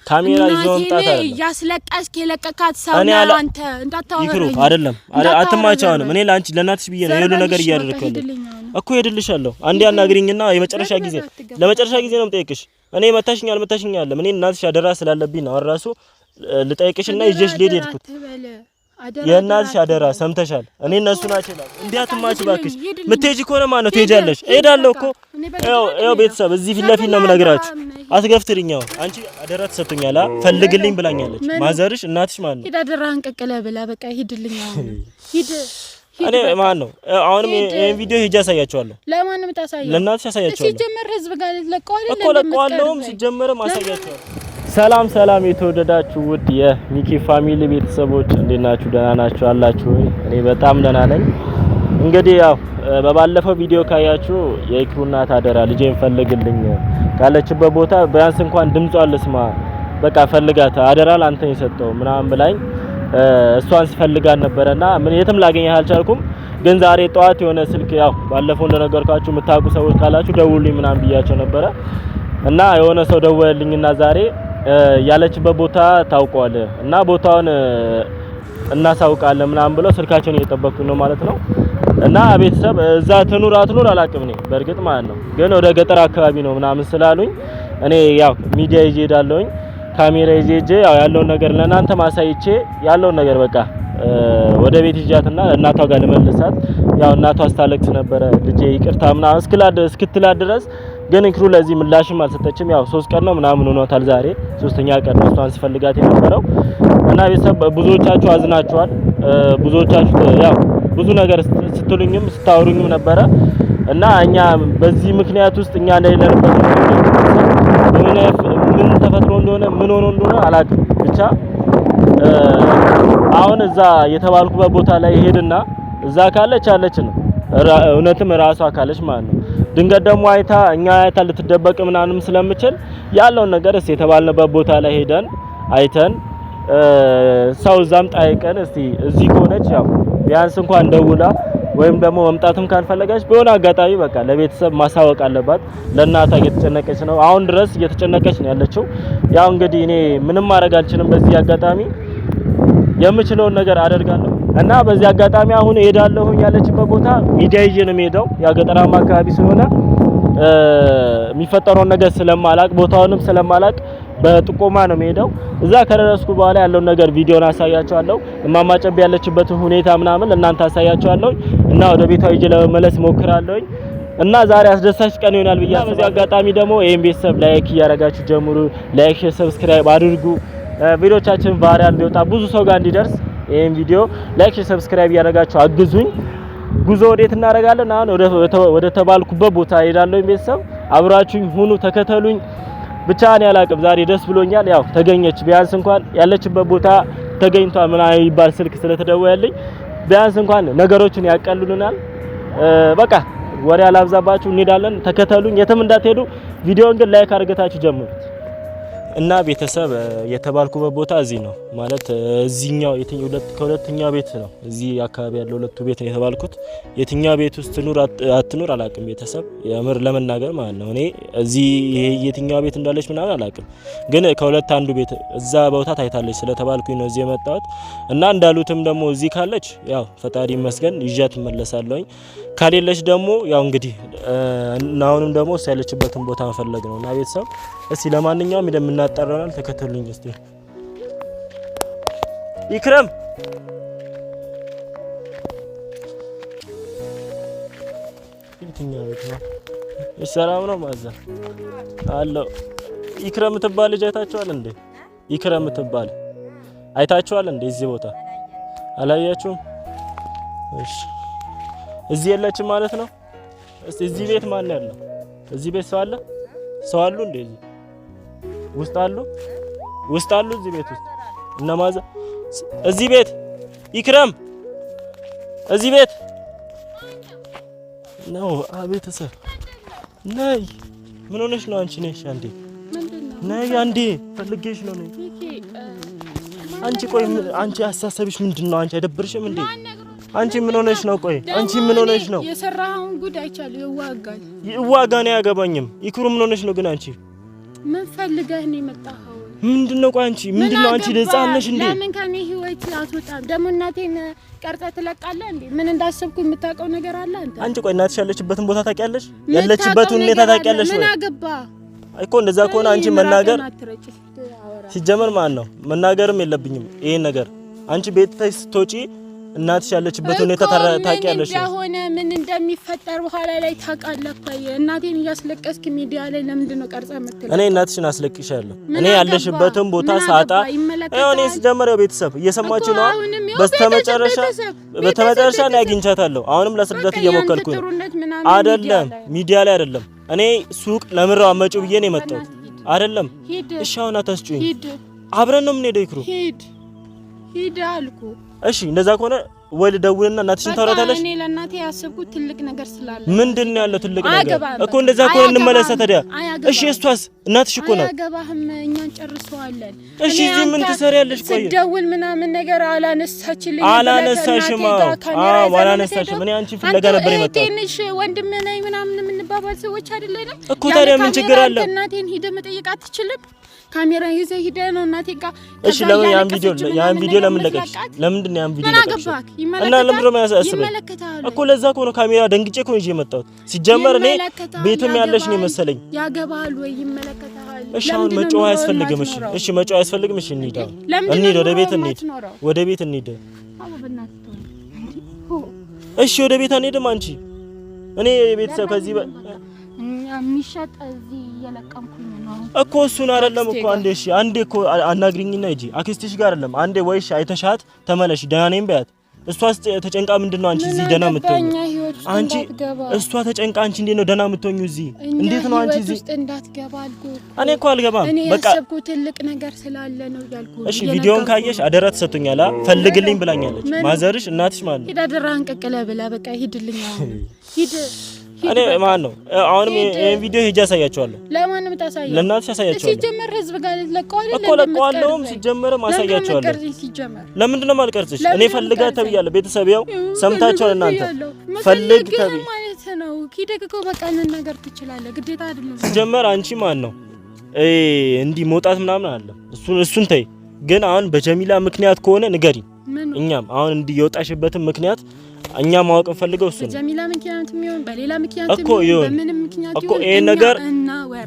ካሜራ ይዞ መምጣት አይደለም። እያስለቀስክ የለቀካት ሰው ነህ አንተ። እንዳታወራኝ ይክሩ አይደለም፣ አትማች። አሁንም እኔ ለአንቺ ለእናትሽ ብዬ ነው የሁሉ ነገር እያደረኩ ያለው እኮ። ሄድልሻለሁ። አንዴ አናግሪኝና የመጨረሻ ጊዜ ለመጨረሻ ጊዜ ነው የምጠይቅሽ። እኔ መታሽኝ አልመታሽኝ አይደለም። እኔ እናትሽ አደራ ስላለብኝ ነው እራሱ ልጠይቅሽና ይዤሽ ልሄድ ሄድኩት። የእናትሽ አደራ ሰምተሻል። እኔ እነሱ ናቸው ይላል። እንዲህ አትማች እባክሽ። የምትሄጂ ከሆነ ማለት ነው ትሄጃለሽ። እሄዳለሁ እኮ ይኸው ቤተሰብ እዚህ ፊት ለፊት ነው የምነግራችሁ። አትገፍትሪኝ። አንቺ አደራ ተሰጥቶኛል፣ ፈልግልኝ ብላኛለች ማዘርሽ፣ እናትሽ ማለት ነው። ሂድ አደራህን ቀቅለህ ብላ በቃ ሂድልኝ። አሁን ሂድ። እኔ ማን ነው አሁንም ይሄን ቪዲዮ ሂጅ አሳያቸዋለሁ። ለማንም ታሳያለህ? ለእናትሽ አሳያቸዋለሁ። ሲጀመር ህዝብ ጋር ለቀዋለሁ እኮ ለቀዋለሁም፣ ሲጀመርም አሳያቸዋለሁ። ሰላም ሰላም፣ የተወደዳችሁ ውድ የሚኪ family ቤተሰቦች እንዴት ናችሁ? ደህና ናችሁ አላችሁ ወይ? እኔ በጣም ደህና ነኝ። እንግዲህ ያው በባለፈው ቪዲዮ ካያችሁ የኢክሩ እናት አደራ ልጄን ፈልግልኝ ካለችበት ቦታ ቢያንስ እንኳን ድምጿን ልስማ፣ በቃ ፈልጋት አደራ ላንተ የሰጠው ምናምን ብላኝ እሷን ስፈልጋት ነበረና ምን የትም ላገኛት አልቻልኩም። ግን ዛሬ ጠዋት የሆነ ስልክ ያው ባለፈው እንደነገርኳችሁ የምታውቁ ሰዎች ካላችሁ ደውሉኝ ምናምን ብያቸው ነበረ እና የሆነ ሰው ደወለልኝና ዛሬ ያለችበት ቦታ ታውቋል እና ቦታውን እናሳውቃለን ምናምን ብለው ስልካቸውን እየጠበኩኝ ነው ማለት ነው። እና ቤተሰብ እዛ ትኑር አትኑር አላውቅም እኔ በእርግጥ ማለት ነው። ግን ወደ ገጠር አካባቢ ነው ምናምን ስላሉኝ እኔ ያው ሚዲያ ይዤ እሄዳለሁኝ፣ ካሜራ ይዤ ሄጄ ያው ያለውን ነገር ለእናንተ ማሳይቼ ያለውን ነገር በቃ ወደ ቤት ይዣትና እናቷ ጋር ልመልሳት። ያው እናቷ ስታለቅስ ነበረ ልጄ ይቅርታ ምናምን እስክትላት ድረስ ግን ኢክሩ ለዚህ ምላሽም አልሰጠችም። ያው 3 ቀን ነው ምናምን ሆኖታል። ዛሬ ሶስተኛ ቀን ነው እሷን ስፈልጋት የነበረው እና ቤተሰብ ብዙዎቻችሁ አዝናችኋል። ብዙዎቻችሁ ያው ብዙ ነገር ስትሉኝም ስታወሩኝም ነበረ እና እኛ በዚህ ምክንያት ውስጥ እኛ እንደሌለንበት ምን ተፈጥሮ እንደሆነ ምን ሆኖ እንደሆነ አላውቅም። ብቻ አሁን እዛ የተባልኩበት ቦታ ላይ ሄድና እዛ ካለች አለች ነው እውነትም ራሷ ካለች ማለት ነው። ድንገት ደግሞ አይታ እኛ አይታ ልትደበቅ ምናምንም ስለምችል ያለውን ነገር እስቲ የተባልንበት ቦታ ላይ ሄደን አይተን ሰው እዛም ጠይቀን እስቲ እዚህ ከሆነች ያው ቢያንስ እንኳን ደውላ ወይም ደግሞ መምጣትም ካልፈለገች በሆነ አጋጣሚ በቃ ለቤተሰብ ማሳወቅ አለባት። ለእናቷ እየተጨነቀች ነው፣ አሁን ድረስ እየተጨነቀች ነው ያለችው። ያው እንግዲህ እኔ ምንም ማድረግ አልችልም። በዚህ አጋጣሚ የምችለውን ነገር አደርጋለሁ እና በዚህ አጋጣሚ አሁን እሄዳለሁኝ ያለችበት ቦታ ሚዲያ ይዤ ነው የምሄደው። ያው ገጠራማ አካባቢ ስለሆነ የሚፈጠረውን ነገር ስለማላቅ ቦታውንም ስለማላቅ በጥቆማ ነው የምሄደው። እዛ ከደረስኩ በኋላ ያለውን ነገር ቪዲዮን አሳያቸዋለሁ። እማማ ጨቤ ያለችበትን ሁኔታ ምናምን ለእናንተ አሳያቸዋለሁ እና ወደ ቤቷ ይዤ ለመመለስ ሞክራለሁኝ እና ዛሬ አስደሳች ቀን ይሆናል ብዬ በዚህ አጋጣሚ ደግሞ ይሄን ቤተሰብ like እያደረጋችሁ ጀምሩ። like፣ share፣ subscribe አድርጉ። ቪዲዮቻችን viral እንዲወጣ ብዙ ሰው ጋር እንዲደርስ ይሄን ቪዲዮ like፣ share፣ subscribe እያደረጋችሁ አግዙኝ። ጉዞ ወዴት እናደርጋለን? አሁን ወደ ተባልኩበት ቦታ እሄዳለሁ። ቤተሰብ አብራችሁኝ ሁኑ፣ ተከተሉኝ። ብቻ እኔ አላቅም። ዛሬ ደስ ብሎኛል። ያው ተገኘች፣ ቢያንስ እንኳን ያለችበት ቦታ ተገኝቷል ምናምን የሚባል ስልክ ስለተደወለልኝ ቢያንስ እንኳን ነገሮችን ያቀሉልናል። በቃ ወሬ አላብዛባችሁ፣ እንሄዳለን። ተከተሉኝ፣ የትም እንዳትሄዱ። ቪዲዮውን ግን like አድርጋችሁ ጀምሩት። እና ቤተሰብ የተባልኩበት ቦታ እዚህ ነው ማለት እዚህኛው ከሁለተኛው ቤት ነው። እዚህ አካባቢ ያለው ሁለቱ ቤት ነው የተባልኩት። የትኛው ቤት ውስጥ ትኑር አትኑር አላቅም። ቤተሰብ የምር ለመናገር ማለት ነው እኔ እዚህ ይሄ የትኛው ቤት እንዳለች ምናምን አላቅም፣ ግን ከሁለት አንዱ ቤት እዛ ቦታ ታይታለች ስለተባልኩኝ ነው እዚህ የመጣሁት። እና እንዳሉትም ደግሞ እዚህ ካለች ያው ፈጣሪ ይመስገን ይዣት እመለሳለሁኝ። ከሌለች ደግሞ ያው እንግዲህ አሁንም ደግሞ እሷ ያለችበትን ቦታ መፈለግ ነው። እና ቤተሰብ እስቲ ለማንኛውም እንደምናጣራናል፣ ተከተሉኝ እስቲ። ይክረም የትኛው ቤት ነው? እሺ ሰላም ነው ማዘር አለው። ይክረም ትባል ልጅ አይታችኋል እንዴ? ይክረም ትባል አይታችኋል እንዴ? እዚህ ቦታ አላያችሁም? እሺ እዚህ የለችም ማለት ነው። እስቲ እዚህ ቤት ማን ያለው? እዚህ ቤት ሰው አለ? ሰው አሉ እንዴ? እዚህ ውስጥ አሉ? ውስጥ አሉ? እዚህ ቤት ውስጥ እነማዘ እዚህ ቤት ይክረም፣ እዚህ ቤት ነው። ቤተሰብ ነይ። ምን ሆነሽ ነው አንቺ? ነሽ አንዴ ነይ፣ አንዴ ፈልጌሽ ነው። ነይ አንቺ። ቆይ አንቺ አስተሳሰብሽ ምንድን ነው? አንቺ አይደብርሽም እንዴ? አንቺ ምን ሆነሽ ነው? ቆይ አንቺ ምን ሆነሽ ነው? የሰራኸውን ጉድ አይቻለሁ። ይዋጋል ይዋጋ ነው አያገባኝም። ይክሩ ምን ሆነሽ ነው ግን አንቺ? ምን ፈልገህ ነው የመጣኸው? ምንድነው? ቆይ አንቺ ምንድነው? አንቺ ህፃን ነሽ እንዴ? ለምን ከኔ ህይወት አትወጣም? ደግሞ እናቴን ቀርጸህ ትለቃለህ እንዴ? ምን እንዳሰብኩ የምታውቀው ነገር አለ አንተ? አንቺ ቆይ እናትሽ ያለችበትን ቦታ ታውቂያለሽ? ያለችበትን ሁኔታ ታውቂያለሽ? ምን አገባ እኮ እንደዛ ከሆነ አንቺ መናገር ሲጀመር ማለት ነው መናገርም የለብኝም ይሄን ነገር። አንቺ ቤት ስትወጪ እናትሽ ያለችበት ሁኔታ ታውቂያለሽ። ሆነ ምን እንደሚፈጠር በኋላ ላይ ታውቃለህ እኮ። እናቴን እያስለቀስክ ሚዲያ ላይ ለምንድን ነው ቀርጸህ የምትለው? እኔ እናትሽን አስለቅሻለሁ። እኔ ያለሽበትን ቦታ ሳጣ እኔ ስጀመር ቤተሰብ እየሰማችሁ ነው። በስተመጨረሻ እኔ አግኝቻታለሁ። አሁንም ላስረዳት እየሞከርኩ ነው። አይደለም ሚዲያ ላይ አይደለም። እኔ ሱቅ ለምራው አመጪው ብዬ ነው የመጣሁት። አይደለም እሺ፣ አሁን አታስጩኝ። አብረን ነው የምንሄደው። ይክሩ ሂድ ሂድ አልኩህ። እሺ እንደዛ ከሆነ ወይ ልደውልና እናትሽን ታወራታለሽ። እኔ ለእናቴ ያሰብኩት ትልቅ ነገር ስላለ። ምንድን ነው ያለው ትልቅ ነገር እኮ? እንደዛ ከሆነ እንመለሳ ታዲያ። እሺ እሷስ እናትሽ እኮ ናት። አያገባህም። እኛን ጨርሰዋለን። እሺ እዚህ ምን ትሰሪያለሽ? ቆይ ስደውል ምናምን ነገር አላነሳችልኝ። አላነሳሽም? አዎ አላነሳሽም። እኔ አንቺን ፍለጋ ነበር የመጣሁት። ትንሽ ወንድም ነኝ ምናምን የምንባባል ሰዎች አይደለንም እኮ። ታዲያ ምን ችግር አለ? እናቴን ሂደህ መጠየቅ አትችልም? ካሜራ ይዘህ ሂደህ ነው እናቴ ጋር። እሺ ለምን ያን ቪዲዮ ለምን ለቀቅሽ? ለምንድን ነው ያን ቪዲዮ ለቀቅሽ? እና ለምንድን ነው የሚያሳስበኝ እኮ? ለዛ እኮ ነው ካሜራ ደንግጬ እኮ ነው ይዤ የመጣሁት። ሲጀመር እኔ ቤትም ያለሽ ነው የመሰለኝ። ያገባሃል ወይ? ይመለከታል። እሺ አሁን መጮህ አያስፈልግም። እሺ እሺ መጮህ አያስፈልግም። እሺ እንሂድ፣ እንሂድ፣ ወደ ቤት እንሂድ፣ ወደ ቤት እንሂድ። እሺ ወደ ቤት አንሄድም። አንቺ እኔ ቤተሰብ ከዚህ የሚሸጥ እዚህ እየለቀምኩኝ ነው እኮ እሱን አይደለም እኮ። አንዴ እሺ፣ አንዴ እኮ አናግሪኝና ሂጂ አክስትሽ ጋር አይደለም። አንዴ ወይሽ አይተሻት ተመለሽ፣ ደህና ነኝ በያት። እሷስ ተጨንቃ ምንድን ነው አንቺ እዚህ ደህና የምትሆኚው? አንቺ እሷ ተጨንቃ አንቺ እንዴት ነው ደህና የምትሆኚው እዚህ? እንዴት ነው አንቺ እዚህ ውስጥ እንዳትገባ አልኩህ። እኔ እኮ አልገባም። እኔ ያሰብኩት ትልቅ ነገር ስላለ ነው ያልኩህ። እሺ ቪዲዮን ካየሽ አደራ ተሰጥቶኛል፣ ፈልግልኝ ብላኛለች ማዘርሽ፣ እናትሽ ማለት ነው። ሂድ አደራህን ቀቅለህ ብላ በቃ ሂድልኝ፣ አሁን ሂድ። እኔ ማን ነው አሁንም ይሄን ቪዲዮ ሄጄ አሳያቸዋለሁ። ለማንም ታሳያለህ? ለእናትሽ አሳያቸዋለሁ። ሲጀመር ህዝብ ጋር ልትለቀው እኮ ለቀዋለሁም። ሲጀመርም አሳያቸዋለሁ። ለምንድን ነው የማልቀርጽሽ? እኔ ፈልጋ ተብያለሁ። ቤተሰብ ያው ሰምታችኋል እናንተ ፈልግ ተብዬ ማለት ነው። ሂደህ እኮ በቃ ነገር ትችላለህ፣ ግዴታ አይደለም። ሲጀመር አንቺ ማን ነው እንዲህ መውጣት ምናምን አለ እሱን ተይ። ግን አሁን በጀሚላ ምክንያት ከሆነ ንገሪኝ። እኛም አሁን እንዲህ የወጣሽበትን ምክንያት እኛ ማወቅ እንፈልገው እሱ ነው። በጀሚላ ምክንያት የሚሆን በሌላ ምክንያት የሚሆን በምንም ምክንያት እኮ ይሄ ነገር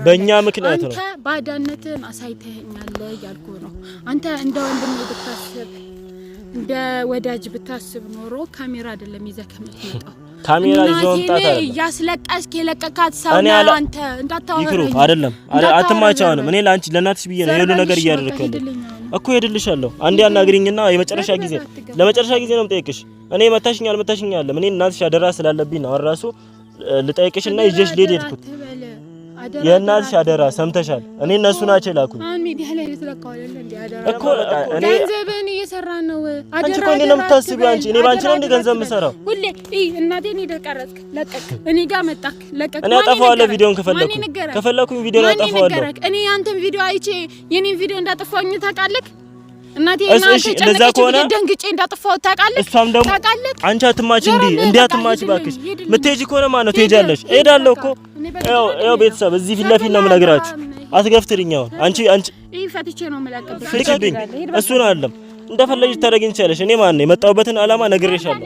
በእኛ ምክንያት ነው። አንተ ባዳነትን አሳይተኸኛል እያልኩህ ነው። አንተ እንደ ወንድም ብታስብ እንደ ወዳጅ ብታስብ ኖሮ ካሜራ አይደለም ይዘህ ከምትመጣው ካሜራ ይዞ መምጣት አይደለም። እያስለቀስክ የለቀካት ሰው ነው አንተ። እንዳታወራኝ አይደለም አትማች። አሁንም እኔ ለአንቺ ለእናትሽ ብዬ ነው የሁሉ ነገር እያደረኩ ያለሁት እኮ። ሄድልሻለሁ። አንዴ አናግሪኝና የመጨረሻ ጊዜ ለመጨረሻ ጊዜ ነው የምጠይቅሽ። እኔ መታሽኝ አልመታሽኝ አይደለም። እኔ እናትሽ አደራ ስላለብኝ ነው እራሱ ልጠይቅሽና ይዤሽ ልሄድ ሄድኩት። የእናትሽ አደራ ሰምተሻል። እኔ እነሱ ናቸው የላኩኝ። አሁን ሚዲያ ላይ ልትለቀው አይደል እንዴ? አደራ እኮ እኔ ገንዘብህን እየሰራ ነው። አደራ አንቺ እኮ እኔ ነው የምታስቢው። አንቺ እኔ ባንቺ ነው እንደ ገንዘብ የምሰራው ሁሌ። እናቴን ሄደህ ቀረጽክ፣ ለቀቅ። እኔ ጋር መጣክ፣ ለቀቅ። እኔ አጠፋዋለሁ ቪዲዮን ከፈለኩኝ ከፈለኩኝ ቪዲዮን አጠፋዋለሁ። እኔ ያንተን ቪዲዮ አይቼ የኔን ቪዲዮ እንዳጠፋሁኝ ታውቃለህ? እናቴ እንደዛ ከሆነ ደንግጬ እንዳጠፋሁት ታውቃለህ? እሷም ደግሞ አንቺ አትማች እንዲ እንዲ አትማች እባክሽ። የምትሄጂ ከሆነ ማለት ነው ትሄጃለሽ። እሄዳለሁ እኮ ያው ቤተሰብ እዚህ ፊት ለፊት ነው የምነግራችሁ። አትገፍትሪኝ። አሁን አንቺ አንቺ ፈትቼ ነው የምለቅብሽ። ፍቺብኝ። እሱን አይደለም እንደፈለግሽ ታደርጊኝ ትችያለሽ። እኔ ማን ነው የመጣሁበትን ዓላማ ነግሬሻለሁ።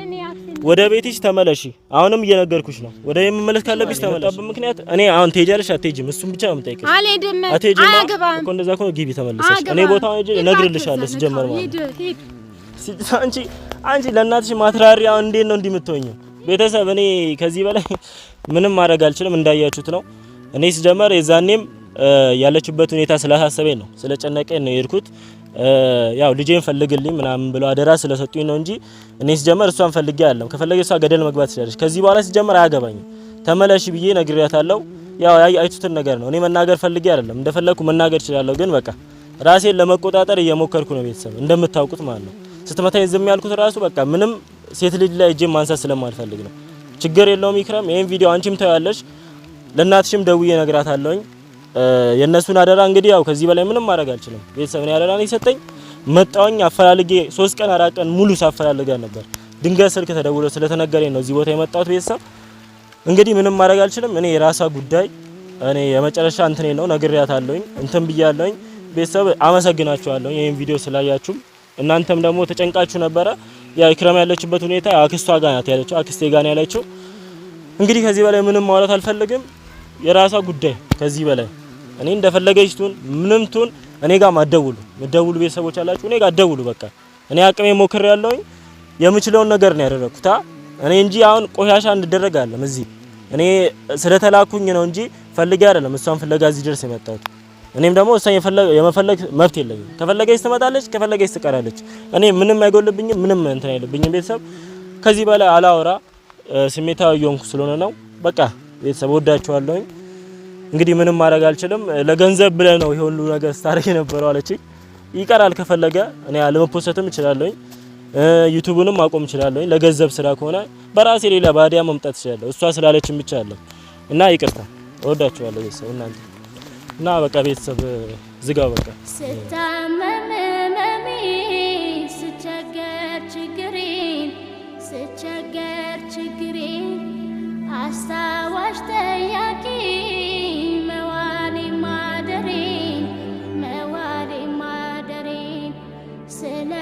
ወደ ቤትሽ ተመለሺ። አሁንም እየነገርኩሽ ነው። ወደ የምመለስ ካለብሽ ተመለሽ። ምክንያት እኔ አሁን ትሄጃለሽ አትሄጂም፣ እሱን ብቻ ነው የምጠይቅሽ። አልሄድም። አትሄጂም አያገባህም እኮ። እንደዛ ከሆነ ግቢ ተመለሰሽ። እኔ ቦታውን ሄጄ እነግርልሻለሁ። ሲጀመር ማለት አንቺ አንቺ ለእናትሽ ማትራሪ አሁን እንዴት ነው እንዲህ የምትሆኚው? ቤተሰብ እኔ ከዚህ በላይ ምንም ማድረግ አልችልም። እንዳያችሁት ነው። እኔ ሲጀመር የዛኔም ያለችበት ሁኔታ ስላሳሰበኝ ነው ስለጨነቀኝ ነው የሄድኩት። ያው ልጄን ፈልግልኝ ምናምን ብለው አደራ ስለሰጡኝ ነው እንጂ እኔ ሲጀመር እሷን ፈልጌ አይደለም። ከፈለገ እሷ ገደል መግባት ትችላለች። ከዚህ በኋላ ሲጀመር አያገባኝም። ተመለሽ ብዬ ነግሬያታለሁ። ያው አይቱትን ነገር ነው። እኔ መናገር ፈልጌ አይደለም። እንደፈለኩ መናገር እችላለሁ፣ ግን በቃ ራሴን ለመቆጣጠር እየሞከርኩ ነው። ቤተሰብ እንደምታውቁት ማለት ነው። ስትመታኝ ዝም ያልኩት ራሱ በቃ ምንም ሴት ልጅ ላይ እጄን ማንሳት ስለማልፈልግ ነው። ችግር የለውም ይክረም። ይሄን ቪዲዮ አንቺም ታያለሽ፣ ለእናትሽም ደውዬ እነግራታለሁኝ። የነሱን አደራ እንግዲህ ያው ከዚህ በላይ ምንም ማድረግ አልችልም። ቤተሰብ ነው አደራ ነው የሰጠኝ። መጣውኝ አፈላልጌ 3 ቀን 4 ቀን ሙሉ ሳፈላልጋ ነበር። ድንገት ስልክ ተደውሎ ስለተነገረኝ ነው እዚህ ቦታ የመጣሁት። ቤተሰብ እንግዲህ ምንም ማድረግ አልችልም። እኔ የራሷ ጉዳይ፣ እኔ የመጨረሻ እንትኔ ነው ነግሬያታለሁኝ፣ እንትን ብያለሁኝ። ቤተሰብ አመሰግናችኋለሁ ይሄን ቪዲዮ ስላያችሁ። እናንተም ደግሞ ተጨንቃችሁ ነበረ። ያ ኢክራም ያለችበት ሁኔታ አክስቷ ጋር ናት ያለችው፣ አክስቴ ጋር ነው ያለችው። እንግዲህ ከዚህ በላይ ምንም ማውራት አልፈልግም። የራሷ ጉዳይ። ከዚህ በላይ እኔ እንደፈለገች ትሁን ምንም ትሁን እኔ ጋር ማደውሉ ምደውሉ ቤተሰቦች አላችሁ፣ እኔ ጋር አደውሉ። በቃ እኔ አቅሜ ሞክሬያለሁኝ፣ የምችለውን ነገር ነው ያደረኩት እኔ እንጂ አሁን ቆሻሻ እንድደረግ አለም እዚህ እኔ ስለተላኩኝ ነው እንጂ ፈልጌ አይደለም እሷን ፍለጋ እዚህ ድረስ የመጣሁት። እኔም ደግሞ እሷን የመፈለግ መብት የለኝም። ከፈለገች ትመጣለች፣ ከፈለገች ትቀራለች። እኔ ምንም አይጎልብኝም፣ ምንም እንትን አይልብኝም። ቤተሰብ ከዚህ በላይ አላወራ፣ ስሜታዊ የሆንኩ ስለሆነ ነው። በቃ ቤተሰብ ወዳችኋለሁኝ። እንግዲህ ምንም ማድረግ አልችልም። ለገንዘብ ብለህ ነው ይሄ ሁሉ ነገር ስታደርግ የነበረው አለችኝ። ይቀራል ከፈለገ እኔ አለመፖሰትም እችላለሁኝ፣ ዩቲዩብንም ማቆም እችላለሁኝ። ለገንዘብ ስራ ከሆነ በራሴ ሌላ ባዲያ መምጣት እችላለሁ። እሷ ስላለችኝ ብቻ አለ እና ይቅርታ፣ እወዳችኋለሁ ቤተሰብ እናንተ እና በቃ ቤተሰብ ዝጋው በቃ። ስታመም ህመሜ ስቸገር ችግሬን ስቸገር ችግሬን አስታዋሽ ጠያቂ መዋሌ ማደሬን መዋሌ ማደሬን ስለ